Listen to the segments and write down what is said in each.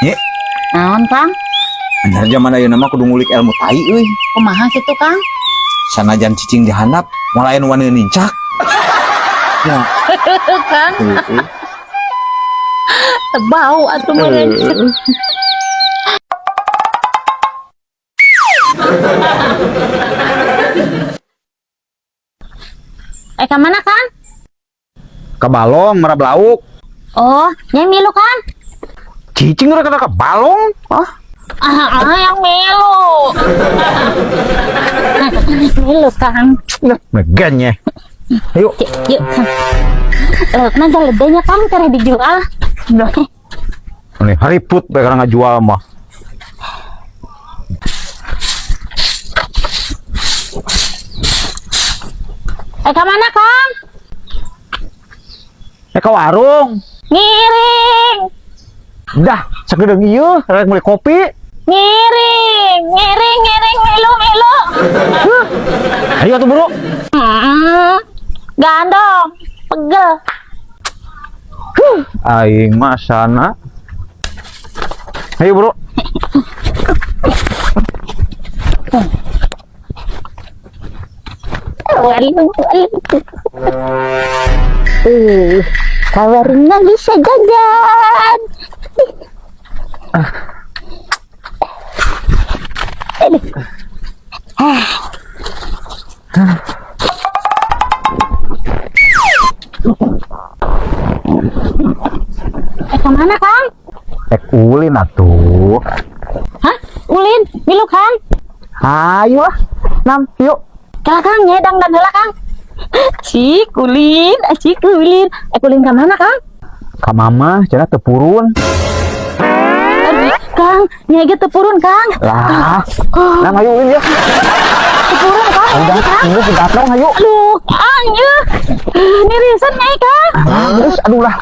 Ye. Naon, Kang? Anyar zaman ayeuna mah kudu ngulik ilmu tai euy. Kumaha kitu, Kang? Sanajan cicing di handap, moal aya nu wani nincak. Ya, Kang, heueuh. Bau atuh meureun. Eh, ka mana, Kang? Ka balong marab lauk. Oh, nyai milu, Kang? Cicing udah kena ke balong. Ah, Ah, ah, yang milu. Milu, Kang. Megannya. Ayo. Yuk, yuk, Kang. Laukna galedenya, Kang, tere dijual. Ini hariput bae karena ngajual mah. Eh, ka mana, Kang? Eh, ke warung. Ngiring. Dah, sakedeung ieu rek meuli kopi. Ngiring, ngiring, ngiring, milu, milu. Ayo atuh buru. Gandong, pegel. Aing mah sana. Ayo bro. Waduh, waduh. Kawarnya bisa jajan. Aduh. Ah. Eh, kemana, Kang? Ek ulin atuh. Hah? Ulin? Milu, Kang? Ayo lah. Nam, yuk. Kala, Kang, nyedang dan heula, Kang. Cik, ulin, cik, ulin. Eh, ulin ke mana, Kang? Ka mama, cenah teu purun. Aduh, Kang, nyai ge teu purun, Kang. Lah. Oh, Nam, ayo ulin ya. teu purun, Kang. Udah, Kang. ini digaplong ayo. Aduh, Kang, ya. Nirisan nyai, Kang. Ah, terus aduh lah.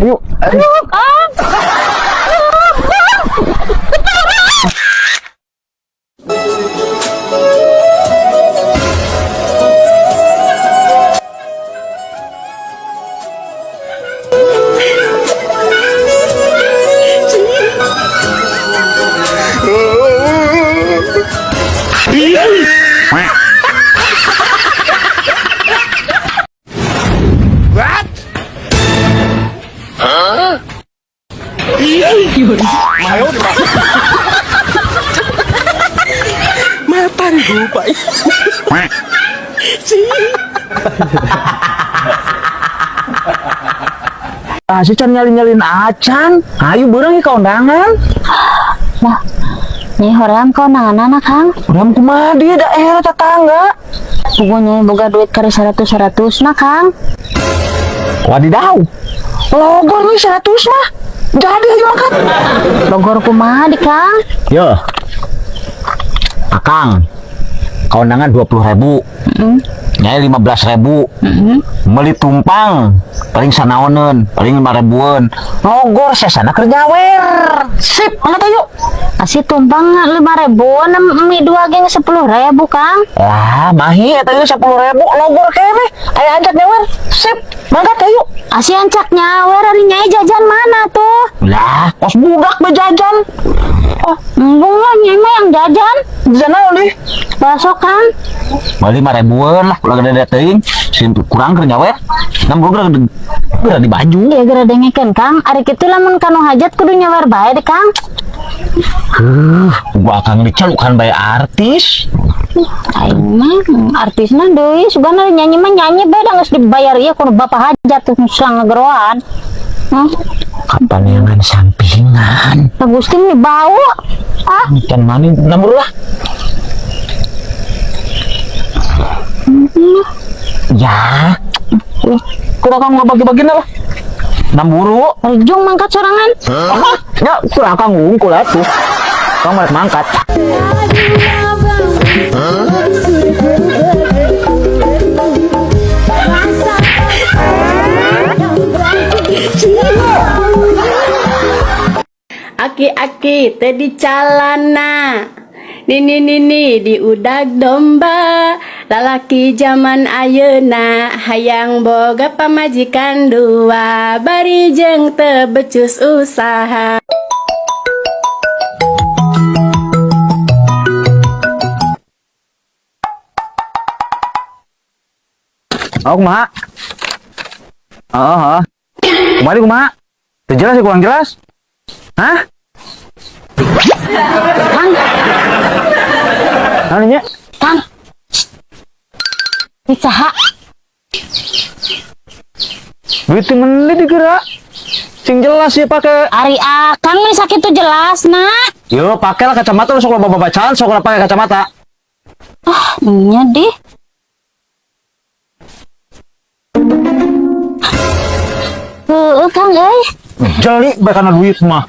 Ayo. Aduh, Kang. Aduh, Kang. Matan lupa. Ah, si can nyalin-nyalin acan. Ayo beurang ka undangan. Nah, nyai hoream ka undanganana, Kang. Urang kumaha dia daerah tetangga. Puguh nyai boga duit kari 100-100 na, Kang. Wadidaw. Logor nih 100 mah. Jadi ayo angkat. Bogor kumaha di, Kang? Yo. Akang. Kaundangan 20.000. Nyai 15.000. Meuli tumpang paling sanaoneun, paling 5 ribuan. Logor sesana keur nyawer. Sip, mangga yuk. Asih tumpang 5 ribuan, mie dua geng 10.000, Kang. Lah, mahi eta ge 10.000 logor keneh. Aya ancak nyawer. Sip, mangga teh yuk. Asih ancak nyawer ari nyai jajan mana tuh? Lah, kos budak be jajan. Oh, embung lah nyai mah yang jajan. Jajan naon deh? Bakso, Kang. Bali 5 ribuan lah, ulah gede teuing. Sin kurang keur nyawer. Nam geura geura di baju. Iya geura dengekeun, Kang. Ari kitu lamun kanu hajat kudu nyawer bae deh, Kang. Huh, gua akang dicelukan bae artis. Aing mah artisna deui sugana nyanyi mah nyanyi bae da geus dibayar ieu kudu bapak hajat tuh selang ngegeroan. Hah? Kapan yang sampingan? Pak Gusti ini bau. Ah, Can mani nomor lah. Ya. Kurang kang bagi-bagi lah. Namburu. Rejung mangkat sorangan. Ya, kurang kang ngungkul atuh. Kang balik mangkat. Aki-aki teh di calana, nini nini di udag domba. Lalaki zaman ayeuna hayang boga pamajikan dua, bari jeung teu becus usaha. Oh, kumaha? Heeh, heeh. Kumaha deui, kumaha? Teu jelas ya, kurang jelas? Hah? Kang, Naon nya? Kang. Ini saha? Duit teu meuli digerak. Sing jelas ya pake. Ari Akang nih sakit tuh jelas, nak. Yo, pakailah kacamata lu, sok loba bacaan, sok pakai kacamata. Ah, nya deh. Heeh, Kang euy. Jeli bae kana duit mah.